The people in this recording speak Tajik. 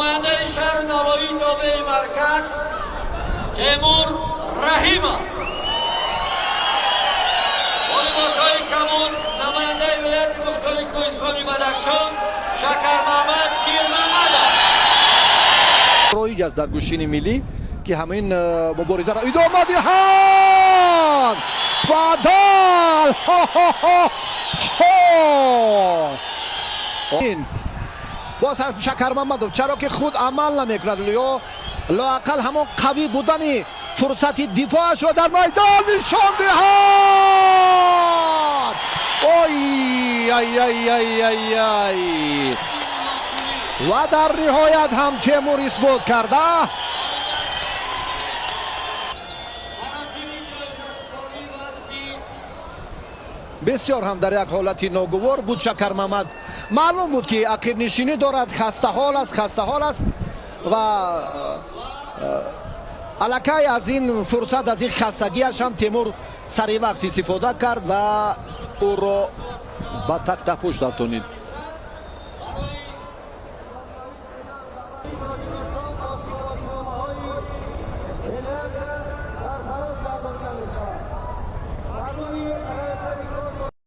Намояндаи шаҳри Навоии тобеи марказ Темур Раҳимов. Бо либосҳои кабуд намояндаи вилояти мухтори кӯҳистони Бадахшон Шакармамад Мирмамадов. Роиҷ аст дар гӯштини миллӣ, ки ҳамин муборизаро идома диҳанд. Фадал боз ҳам Шакармамадов, чаро ки худ амал намекунад ё лоақал ҳамон қавӣ будани фурсати дифоашро дар майдон нишон диҳад. Ой ай ай ай ай ай, ва дар ниҳоят ҳам Темур исбот карда. Бисёр ҳам дар як ҳолати ногувор буд Шакармамад. Маълум буд, ки ақибнишинӣ дорад, хастаҳол аст, хастаҳол аст ва аллакай аз ин фурсат, аз ин хастагиаш ҳам Темур сари вақт истифода кард ва ӯро ба тахтапӯш дарсонид.